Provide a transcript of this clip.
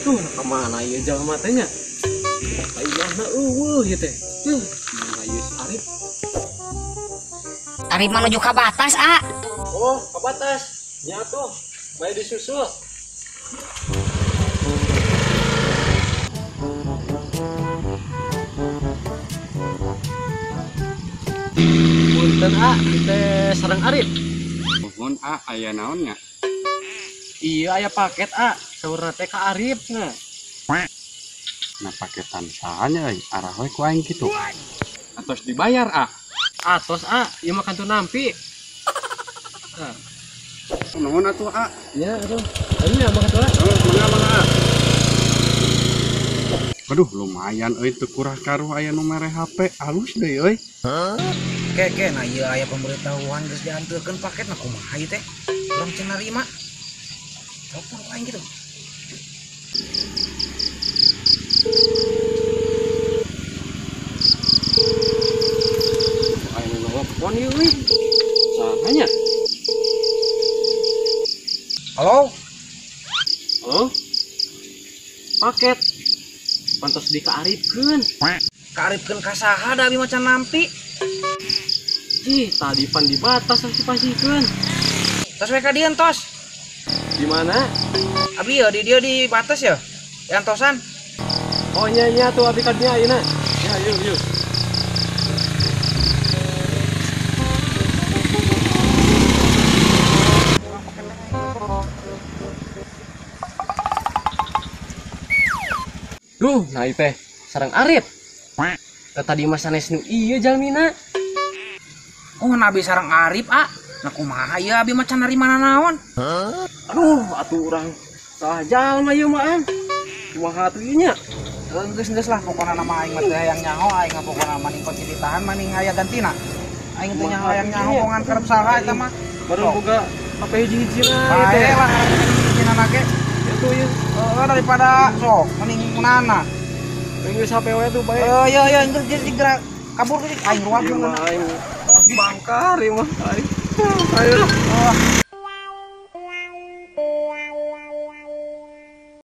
Tuh, kemana ieu jalma teh nya? Ka imahna eueuh ieu teh. Mana ieu si Arif? Arif menuju ka batas, ah. Oh, ka batas. Nya tuh, bae disusul. Punten ah, kita sareng Arif. Nuhun ah, aya naon nya? Iya, aya paket ah, saurna teh ka Arif nya. Nah paketan saha nya euy, arah we ku aing kitu. Atos dibayar ah. Atos ah, ieu mah kantun nampi. Nah. Nuhun atuh ah. Nya atuh. Ayo nya mah atuh. Oh, mangga mangga ah. Aduh, lumayan euy teu kurah karuh aya nu mere HP, alus deui euy. Ke nah ieu aya pemberitahuan geus dianteurkeun paket nah kumaha ieu teh? Urang can narima. Telepon ku aing kitu. Aing nu telepon ieu euy. Saha nya? Halo? Halo? Paket. Pantos dikaaripkeun. Kaaripkeun ka saha da abi mah can nampi. Ih, tadi pan di batas harus dipasihkeun. Tos we ka dieu tos. Di mana? Abi ya di dieu di batas ya. Di antosan. Oh nya nya tuh abi ka dieu ayeuna. Ya yuk yuk. Duh, nah ieu teh sareng Arif. Teh tadi mah sanes nu ieu jalmina. Oh, nabi sareng Arif ah. Nah kumaha ieu abi mah can narima nanaon. Aduh, atuh urang salah jalma ieu mah. Kumaha atuh ieu nya? Geus-geus lah pokona nama aing mah teh hayang nyaho aing mah pokona maning kunci ditahan maning aya gantina. Aing teh nyaho hayang nyaho ngan kerep salah eta mah. Baru boga HP hiji-hijina teh. Bae lah hiji-hijina ge. Itu ieu. Heeh daripada sok mending munana. Geus HP we tuh bae. Heuh ye ye geus geus kabur geus aing ruang aing. Bangkar ieu mah aing. Ayo lah.